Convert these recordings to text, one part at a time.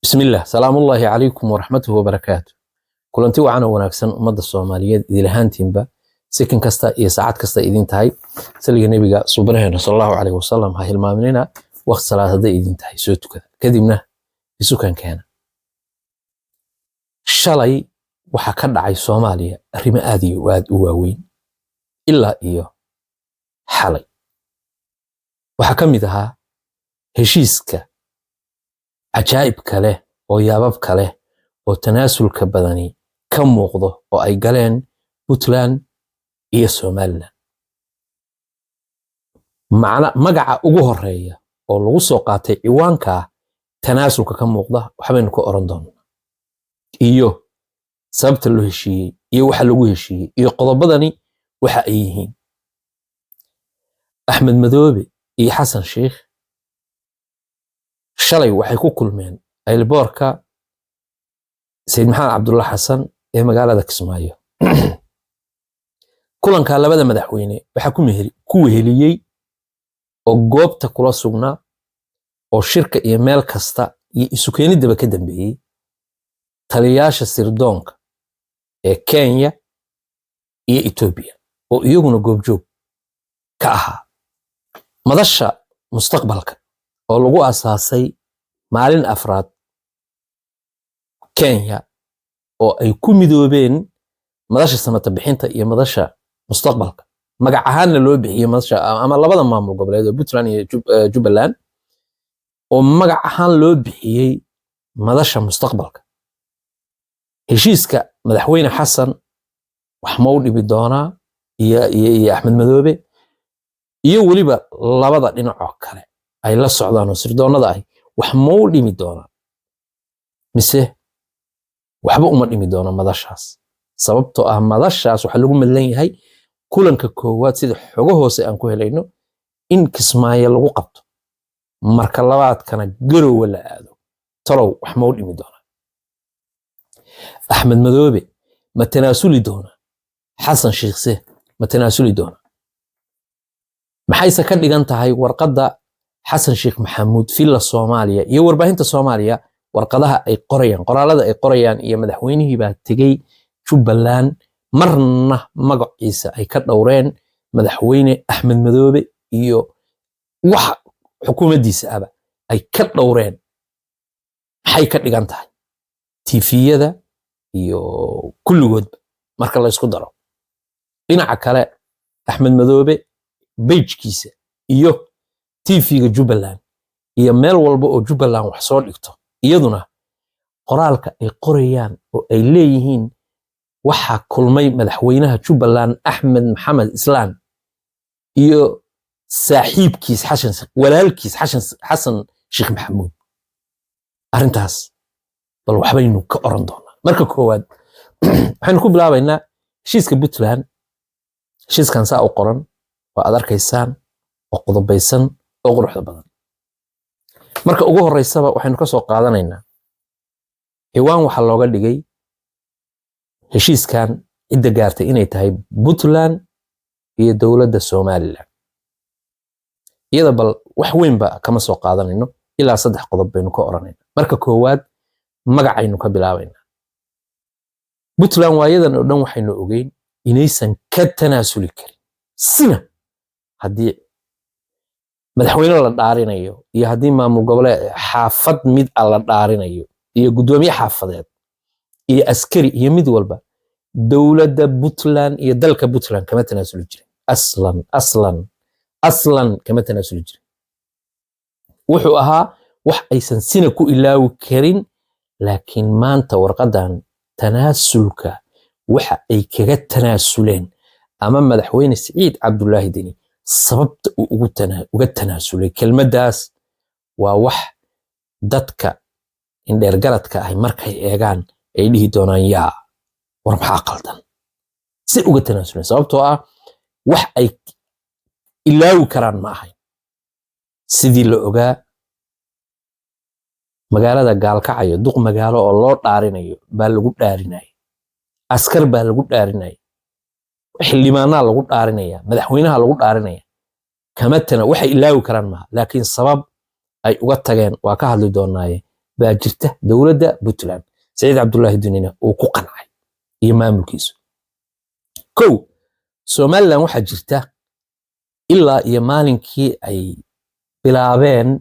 Bismillah, salaamullaahi calaykum waraxmatuhu wabarakaatu. Kulanti wacan oo wanaagsan ummadda Soomaaliyeed idilahaantiinba, sikin kasta iyo saacad kasta idin tahay, saliga Nebiga suubanaheena sal Allahu caleyhi wasalam ha hilmaaminina. Waqti salaad hadday idin tahay soo tukada, kadibna isukan keena. Shalay waxaa ka dhacay Soomaaliya arrimo aad iyo aad u waaweyn ilaa iyo xalay. Waxaa ka mid ahaa heshiiska cajaa'ibka leh oo yaababka leh oo tanaasulka badani ka muuqdo oo ay galeen Puntland iyo Somaliland. Macna magaca ugu horeeya oo lagu soo qaatay ciwaanka tanaasulka ka muuqda waxbaynu ka oran doonaa, iyo sababta loo heshiiyey iyo waxa lagu heshiiyey iyo qodobadani waxa ay yihiin. Axmed Madoobe iyo Xasan Sheikh shalay waxay ku kulmeen airportka Sayid Maxamed Cabdulla Xasan ee magaalada Kismaayo. Kulanka labada madaxweyne waxaa ku weheliyey oo goobta kula sugnaa oo shirka iyo meel kasta iyo isu keeniddaba ka dambeeyey taliyaasha sirdoonka ee Kenya iyo Etoobiya oo iyaguna goobjoog ka ahaa. Madasha mustaqbalka oo lagu asaasay maalin afraad Kenya oo ay ku midoobeen Madasha Samata Bixinta iyo Madasha Mustaqbalka, magac ahaanna loo bixiyey madasha ama labada maamul goboleed oo Puntland iyo Jubbaland oo magac ahaan loo bixiyey Madasha Mustaqbalka. Heshiiska Madaxweyne Xasan wax ma u dhibi doonaa iyo Axmed Madoobe iyo weliba labada dhinac oo kale ay la socdaan oo sirdoonnada ahi, wax ma u dhimi doonaa mise waxba uma dhimi doono madashaas? Sababtoo ah madashaas waxaa lagu madlan yahay kulanka koowaad, sida xogo hoose aan ku helayno, in Kismaayo lagu qabto, marka labaadkana Garowe la aado. Talow wax ma u dhimi doonaa? Axmed Madoobe ma tanaasuli doonaa? Xasan Shiikhse ma tanaasuli doonaa? Maxayse ka dhigan tahay warqadda Xasan Sheikh Maxamuud, Villa Soomaaliya iyo warbaahinta Soomaaliya warqadaha ay qorayaan, qoraalada ay qorayaan, iyo madaxweynihii baa tegey Jubbaland, marna magaciisa ay ka dhowreen Madaxweyne Axmed Madoobe iyo waxa xukuumaddiisa aba ay ka dhowreen? Maxay ka dhigan tahay TV-yada iyo kulligoodba marka la isku daro? Dhinaca kale, Axmed Madoobe page-kiisa iyo TV-ga Jubbaland iyo meel walba oo Jubbaland wax soo dhigto, iyaduna qoraalka ay qorayaan oo ay leeyihiin waxaa kulmay madaxweynaha Jubbaland Axmed Maxamed Islaan iyo saaxiibkiis Xasan, walaalkiis Xasan Sheekh Maxamuud, arrintaas bal waxbaynu ka oran doonaa. Marka koowaad waxaynu ku bilaabaynaa heshiiska Puntland. Heshiiskan saa u qoran oo aad arkaysaan oo qodobaysan oo quruxda badan, marka ugu horeysaba waxaynu ka soo qaadanaynaa ciwaan waxaa looga dhigay heshiiskan cidda gaartay inay tahay Puntland iyo dowladda Somaliland. Iyada bal wax weynba kama soo qaadanayno, ilaa saddex qodob baynu ka oranayna. Marka koowaad magacaynu ka bilaabaynaa. Puntland waayadan oo dhan waxaynu ogeyn inaysan ka tanaasuli karin sina, haddii madaxweyne la dhaarinayo iyo haddii maamul goboleed xaafad mid a la dhaarinayo iyo guddoomiye xaafadeed iyo askari iyo mid walba, dowladda Puntland iyo dalka Puntland kama tanaasuli jirin. Aslan aslan aslan kama tanaasuli jirin. Wuxuu ahaa wax aysan sina ku ilaawi karin. Laakiin maanta warqadan tanaasulka waxa ay kaga tanaasuleen ama Madaxweyne Siciid Cabdulaahi Deni sababta uu uga tanaasulay kelmaddaas waa wax dadka indheergaradka ahi markay eegaan ay dhihi doonaan: "Yaa war, maxaa qaldan?" Si uga tanaasuleen, sababtoo ah wax ay ilaawi karaan ma ahayn. Sidii la ogaa, magaalada Gaalkacayo duq magaalo oo loo dhaarinayo baa lagu dhaarinaya, askar baa lagu dhaarinaya, xildhibaanaa lagu dhaarinaya, madaxweynaha lagu dhaarinaya. Kama tana waxay ilaawi karaan maaha, laakiin sabab ay uga tageen waa ka hadli doonaaye. Baa jirta dowladda Puntland, Saciid Cabdullaahi Dunina uu ku qancay iyo maamulkiisu. Kow, Somaliland waxaa jirta ilaa iyo maalinkii ay bilaabeen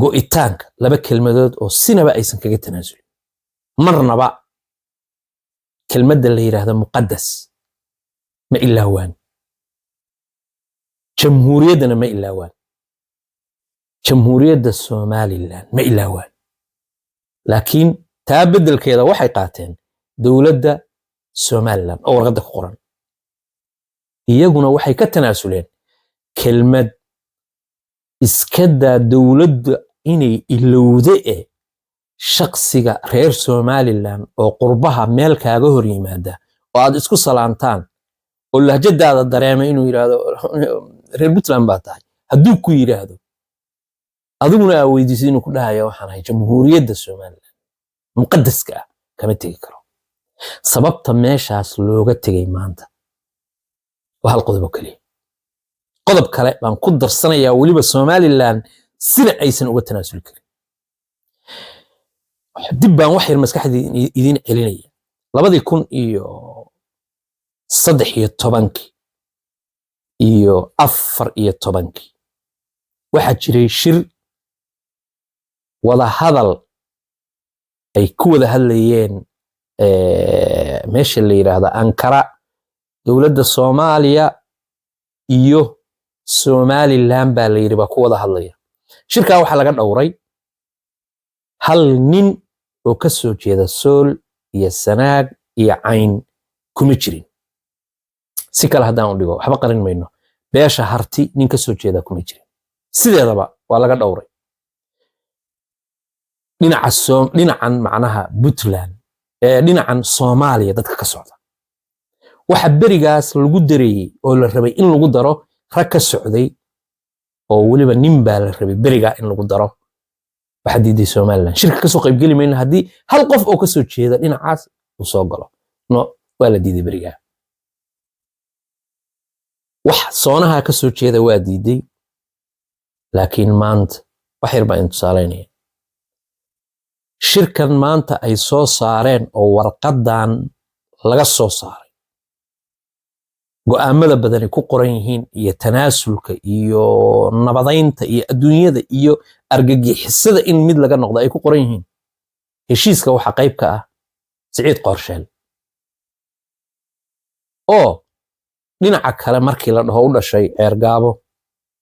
go'itaanka laba kelmadood oo sinaba aysan kaga tanaasulin marnaba. Kelmadda la yidhaahdo muqadas ma ilaawaan, jamhuuriyaddana ma ilaawaan, Jamhuuriyadda Somaliland ma ilaawaan. Laakiin taa beddelkeeda waxay qaateen dowladda Somaliland oo warqadda ku qoran. Iyaguna waxay ka tanaasuleen kelmad iskadaa dowladda inay ilowde e shaksiga reer Somaliland oo qurbaha meel kaaga hor yimaada oo aad isku salaantaan oo lahjadaada dareema inuu yidhaahdo, "Reer Puntland baa tahay," hadduu ku yidhaahdo, adiguna aa weydiisid, inuu ku dhahaya, "Waxaan ahay Jamhuuriyadda Somaliland muqadaska ah." Kama tegi karo. Sababta meeshaas looga tegay maanta waa hal qodob oo keliya. Qodob kale baan ku darsanayaa weliba, Somaliland sina aysan uga tanaasuli karin. Dib baan wax yar maskaxdii idiin celinaya. 2013-kii iyo 14-kii waxaa jiray shir wada hadal ay ku wada hadlayeen meesha la yidhaahdo Ankara, dowladda Soomaaliya iyo Somaliland baa la yidhi baa ku wada hadlaya. Shirkaa waxaa laga dhowray hal nin oo ka soo jeeda Sool iyo Sanaag iyo Cayn kuma jirin. Si kale haddaan u dhigo, waxba qarin mayno, beesha Harti nin ka soo jeeda kuma jirin. Sideedaba waa laga dhowray dhinaca dhinacan, macnaha Puntland ee dhinacan Soomaaliya dadka ka socda. Waxa berigaas lagu dareeyey oo la rabay in lagu daro rag ka socday, oo weliba nin baa la rabay berigaa in lagu daro. Waxaa diiday Somaliland: shirka kasoo qaybgeli mayno haddii hal qof oo kasoo jeeda dhinacaas uu soo galo. No, waa la diiday berigaa. Wax soonaha kasoo jeeda waa diiday. Laakiin maanta wax yar baa in tusaalaynaya. Shirkan maanta ay soo saareen oo warqadan laga soo saaray, go'aamada badani ku qoran yihiin, iyo tanaasulka iyo nabadaynta iyo adduunyada iyo argagixisada in mid laga noqdo ay ku qoran yihiin, heshiiska waxaa qayb ka ah Siciid Qoorsheel oo dhinaca kale markii la dhaho u dhashay Ceergaabo,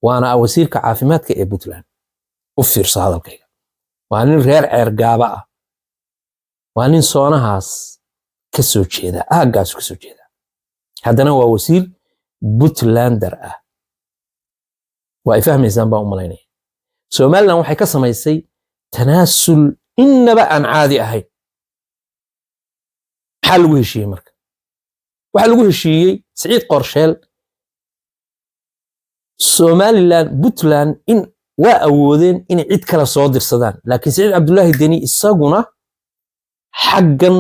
waana wasiirka caafimaadka ee Puntland. U fiirso hadalkayga, waa nin reer Ceergaaba ah, waa nin soonahaas ka soo jeeda, aaggaas ka soo jeeda, haddana waa wasiir Puntlander ah. Waa ay fahmaysaan baan u malaynaya. Somaliland waxay ka samaysay tanaasul innaba aan caadi ahayn. Maxaa lagu heshiiyey marka? Waxaa lagu heshiiyey Siciid Qorsheel Somaliland, Puntland in waa awoodeen inay cid kale soo dirsadaan, laakiin Siciid Cabdullaahi Deni isaguna xaggan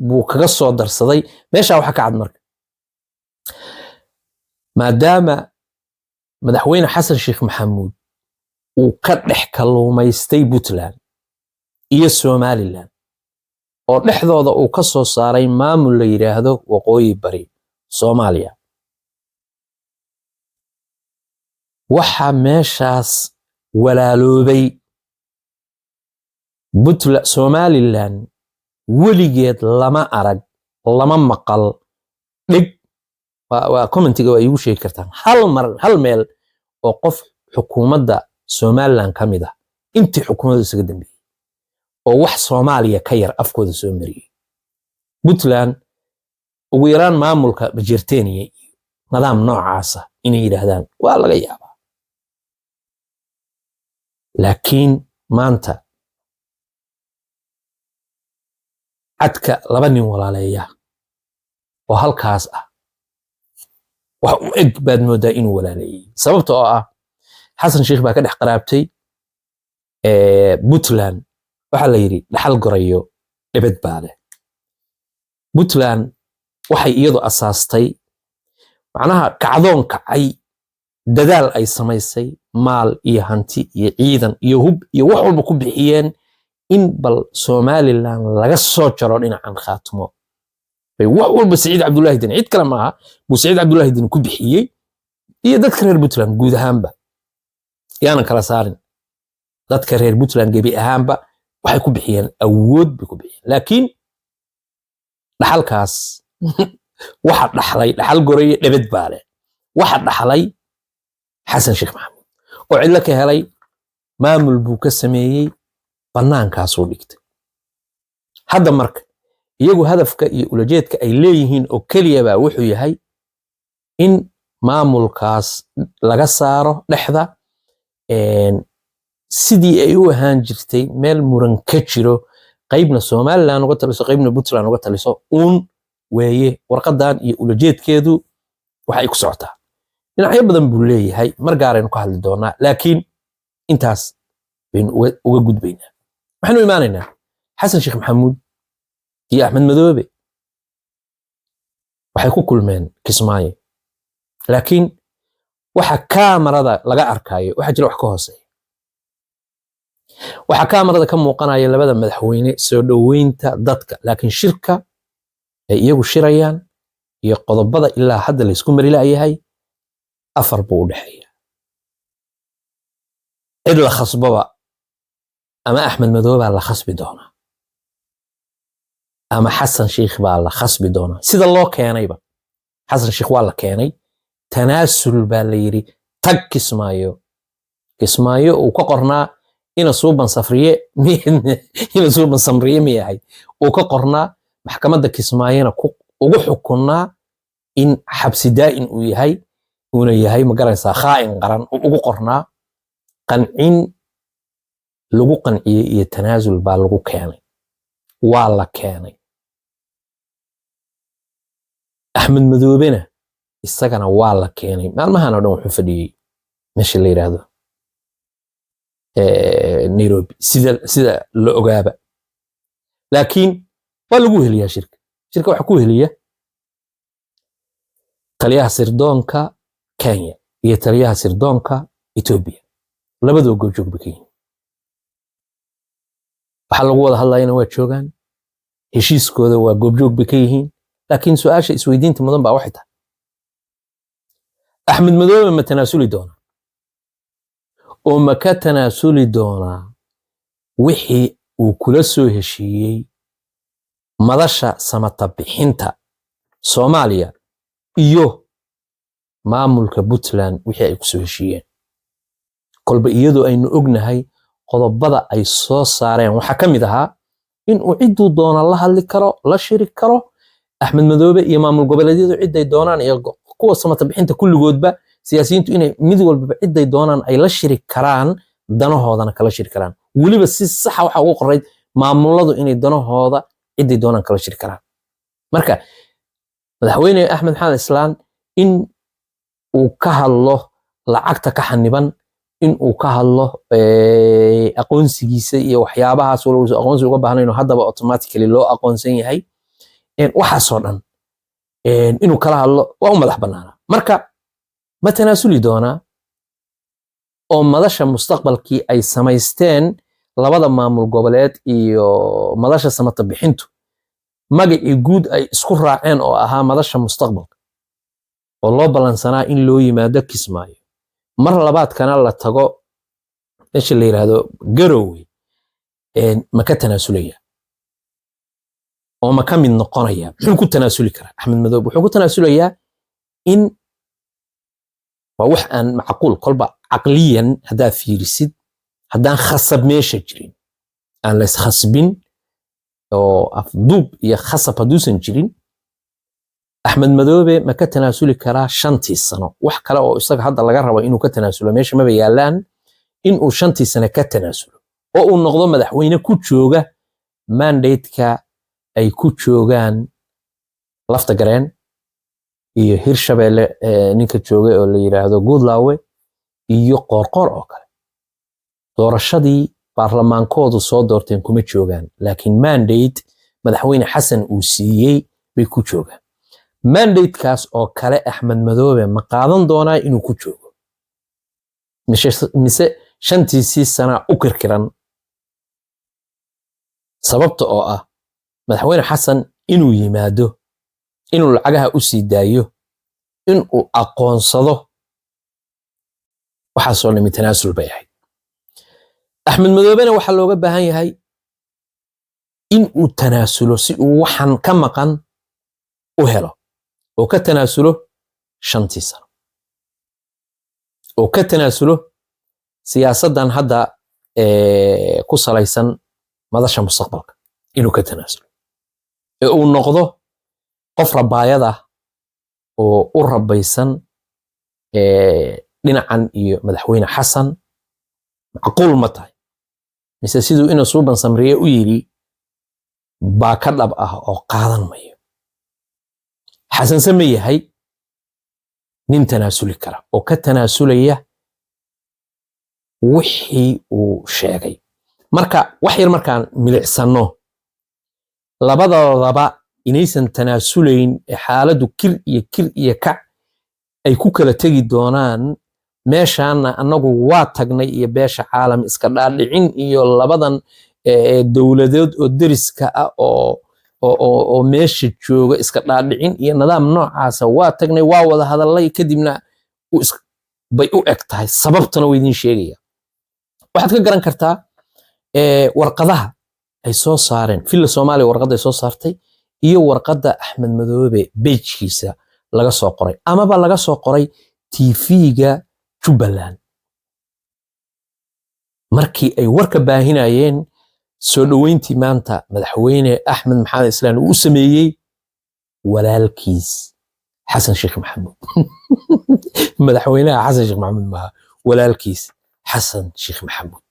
buu kaga soo darsaday. Meeshaa waxaa ka cad marka, maadaama Madaxweyne Xasan Sheekh Maxamuud uu ka dhex kalluumaystay Puntland iyo Somaliland oo dhexdooda uu ka soo saaray maamul la yidhaahdo Waqooyi Bari Soomaaliya, waxaa meeshaas walaaloobay Puntland. Somaliland weligeed lama arag, lama maqal dhig. Waa commentiga waa iigu sheegi kartaan hal mar, hal meel oo qof xukuumadda Somaliland ka mid ah, intii xukuumadda isaga dambeeyey, oo wax Soomaaliya ka yar afkooda soo mariyey. Puntland ugu yaraan maamulka Majerteniya iyo nidaam noocaasa inay yidhaahdaan waa laga yaabaa, laakiin maanta cadka laba nin walaaleeya oo halkaas ah wax u eg baad moodaa inuu walaaleeyey, sababta oo ah Xasan Sheikh baa ka dhex qaraabtay Puntland. Waxaa la yidhi, dhaxal gorayo dhibid baa leh. Puntland waxay iyadu asaastay, macnaha kacdoon kacay, dadaal ay samaysay, maal iyo hanti iyo ciidan iyo hub iyo wax walba ku bixiyeen. In bal Somaliland laga soo jaro dhinacan Khaatumo bay wax walba Siciid Cabdullaahi Deni, cid kale maaha, buu Siciid Cabdullaahi Deni ku bixiyey iyo dadka reer Puntland guud ahaanba. Yaanan kala saarin, dadka reer Puntland gebi ahaanba waxay ku bixiyeen, awood bay ku bixiyeen. Laakiin dhaxalkaas waxa dhaxlay, dhaxal goraye dhebed baa leh, waxa dhaxlay Xasan Sheekh Maxamuud oo cidlo ka helay. Maamul buu ka sameeyey, bannaankaasuu dhigtay. Hadda marka iyagu hadafka iyo ulajeedka ay leeyihiin oo keliya baa wuxuu yahay in maamulkaas laga saaro dhexda, sidii ay u ahaan jirtay, meel muran ka jiro, qaybna Somaliland uga taliso, qaybna Puntland uga taliso uun weeye. Warqadan iyo ulajeedkeedu waxa ay ku socotaa dhinacyo badan buu leeyahay, mar gaaraynu ka hadli doonaa, laakiin intaas baynu uga gudbaynaa. Waxaynu imaanaynaa Xasan Sheekh Maxamuud iyo Axmed Madoobe waxay ku kulmeen Kismaayo, laakiin waxa kaamarada laga arkayo waxaa jira wax ka hooseeya. Waxaa kaamarada ka muuqanaya labada madaxweyne soo dhoweynta dadka, laakiin shirka ay iyagu shirayaan iyo qodobada ilaa hadda laysku mari la'yahay afar buu u dhexeeya. Cid la khasbaba, ama Axmed Madoobaa la khasbi doonaa ama Xasan Sheikh baa la khasbi doonaa. Sida loo keenayba, Xasan Sheikh waa la keenay, tanaasul baa la yidhi, tag Kismaayo. Kismaayo uu ka qornaa ina Suuban Safriye, ina Suuban Samriye miyahay, uu ka qornaa maxkamadda Kismaayona ugu xukunnaa in xabsi daa'in uu yahay, uuna yahay, ma garanaysaa, khaa'in qaran uu ugu qornaa. Qancin lagu qanciyey iyo tanaasul baa lagu keenay, waa la keenay. Axmed Madoobena isagana waa la keenay. Maalmahan oo dhan wuxuu fadhiyey meesha la yidhaahdo Nairobi, sida la ogaaba. Laakiin waa lagu heliyaa shirka. Shirka waxaa ku heliya taliyaha sirdoonka Kenya iyo taliyaha sirdoonka Ethiopia, labadoo goobjoog ba ka yihiin. Waxaa lagu wada hadlayana waa joogaan, heshiiskooda waa goobjoog bay ka yihiin. Laakiin su-aasha isweydiinta mudan baa waxay tahay: Axmed Madoobe ma tanaasuli doonaa, oo ma ka tanaasuli doonaa wixii uu kula soo heshiiyey Madasha Samata Bixinta Soomaaliya iyo maamulka Puntland, wixii ay kusoo heshiiyeen? Kolba iyadoo aynu ognahay qodobada ay soo saareen, waxaa ka mid ahaa in uu cidduu doona la hadli karo, la shiri karo Axmed Madoobe iyo maamul goboleedyadu ciday doonaan iyo kuwa samata bixinta kulligoodba, siyaasiyiintu inay mid walbaba ciday doonaan ay la shiri karaan, danahoodana kala shiri karaan. Weliba si saxa waxa ugu qorayd maamuladu inay danahooda ciday doonaan kala shiri karaan. Marka madaxweyne Axmed Maxamed Islaan in uu ka hadlo lacagta ka xaniban, in uu ka hadlo aqoonsigiisa iyo waxyaabahaas, walow uusan aqoonsi uga baahnayn oo haddaba automatically loo aqoonsan yahay, waxaasoo dhan inuu kala hadlo waa u madax bannaanaa. Marka ma tanaasuli doonaa oo madasha mustaqbalkii ay samaysteen labada maamul goboleed iyo Madasha Samata Bixintu, magacii guud ay isku raaceen oo ahaa Madasha Mustaqbalka, oo loo ballansanaa in loo yimaado Kismaayo, mar labaadkana la tago meesha la yidhaahdo Garowe, ma ka tanaasulaya oo ma ka mid noqonaya? Muxuu ku tanaasuli karaa Axmed Madoobe? Wuxuu ku tanaasulayaa in waa wax aan macquul kolba caqliyan haddaad fiirisid, haddaan khasab meesha jirin, aan la iskhasbin oo afduub iyo khasab hadduusan jirin, Axmed Madoobe ma ka tanaasuli karaa 5-tii sano? Wax kale oo isaga hadda laga rabo inuu ka tanaasulo meesha maba yaalaan. In uu 5-tii sano ka tanaasulo oo uu noqdo madaxweyne ku jooga mandate-ka ay ku joogaan Lafta Gareen iyo Hirshabeelle ninka joogay oo la yidhaahdo Guudlaawe iyo Qoorqoor oo kale, doorashadii baarlamaankoodu soo doorteen kuma joogaan, laakiin mandate madaxweyne Xasan uu siiyey bay ku joogaan. Mandate-kaas oo kale Axmed Madoobe ma qaadan doonaa inuu ku joogo, mise 5-tiisii sana u kirkiran? Sababta oo ah Madaxweyne Xasan inuu yimaado, inuu lacagaha u sii daayo, inuu aqoonsado, waxaasoo dhami tanaasul bay ahayd. Axmed Madoobena waxaa looga baahan yahay in uu tanaasulo si uu waxan ka maqan u helo, oo ka tanaasulo 5-tii sano, oo ka tanaasulo siyaasaddan hadda ku salaysan Madasha Mustaqbalka, inuu ka tanaasulo ee uu noqdo qof rabaayad ah oo u rabaysan dhinacan iyo Madaxweyne Xasan. Macquul ma tahay, mise siduu ina Suuban Samriye u yidhi baa ka dhab ah oo qaadan mayo? Xasanse ma yahay nin tanaasuli kara oo ka tanaasulaya wixii uu sheegay? Marka wax yar markaan milicsanno, labadoodaba inaysan tanaasulayn ee xaaladdu kir iyo kir iyo kac ay ku kala tegi doonaan. Meeshaana annagu waa tagnay iyo beesha caalam iska dhaadhicin iyo labadan dowladood oo deriska ah oo meesha jooga iska dhaadhicin iyo nidaam noocaasa waa tagnay, waa wada hadallay, kadibna bay u eg tahay. Sababtana waa idiin sheegaya. Waxaad ka garan kartaa warqadaha ay soo saareen Villa Soomaaliya, warqadda ay soo saartay iyo warqadda Axmed Madoobe page-kiisa laga soo qoray amaba laga soo qoray TV-ga Jubbaland markii ay warka baahinayeen soo dhoweyntii maanta Madaxweyne Axmed Maxamed Islaan uu u sameeyey walaalkiis Xasan Sheekh Maxamuud. Madaxweynaha Xasan Sheekh Maxamuud maaha, walaalkiis Xasan Sheekh Maxamuud.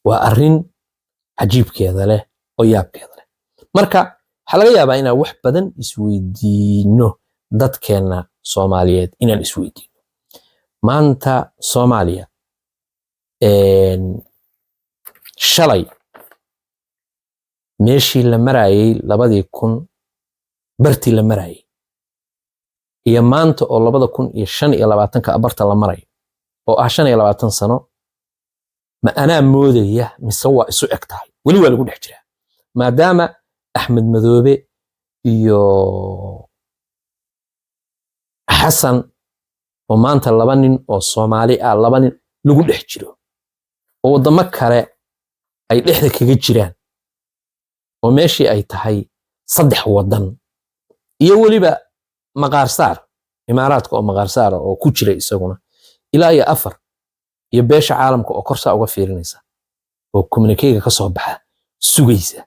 Waa arrin cajiibkeeda leh oo yaabkeeda leh. Marka waxaa laga yaabaa inaan wax badan isweydiino, dadkeenna Soomaaliyeed inaan isweydiino maanta Soomaaliya shalay meeshii la marayay, 2000 bartii la marayay, iyo maanta oo 2025-ka barta la marayo oo ah 25 sano, ma anaa moodaya mise waa isu eg tahay? Weli waa lagu dhex jiraa, maadaama Axmed Madoobe iyo Xasan oo maanta laba nin oo Soomaali ah, laba nin lagu dhex jiro oo waddamo kale ay dhexda kaga jiraan, oo meeshii ay tahay saddex waddan iyo weliba maqaarsaar Imaaraadka oo maqaarsaara oo ku jira isaguna, ilaa iyo afar, iyo beesha caalamka oo korsaa uga fiirinaysa oo communique-ga ka soo baxa sugaysa.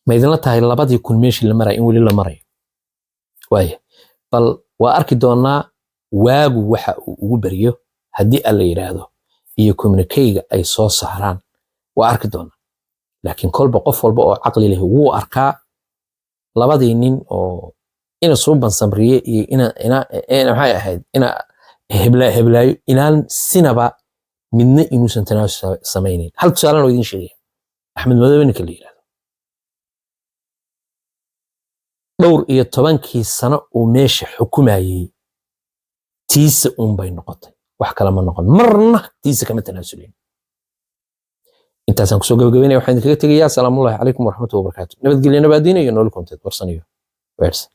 Ma idinla tahay 2000 meeshii la maraya in weli la marayo? Waaya, bal waa arki doonaa waagu waxa uu ugu baryo haddii Alla yidhaahdo iyo communique-ga ay soo saaraan, waa arki doonaa. Laakiin kolba qof walba oo caqli leh wuu arkaa labadii nin oo ina Suuban Samriye iyo ina maxay ahayd, ina hebla heblaayo, inaan sinaba midna inuusan tanaasul samaynayn. Hal tusaalena waa idiin sheegaya. Axmed Madoobe ninka la yidhahdo, dhowr iyo tobankii sano uu meesha xukumayey tiisa uun bay noqotay, wax kale ma noqon, marna tiisa kama tanaasulin. Intaasaan kusoo gabagabeynaya. Waxaan idinkaga tegayaa asalaamullahi calaykum waraxmatullahi wabarakaatu. Nabadgelyo, nabaadiina iyo nooli konteed warsaniyo weersan.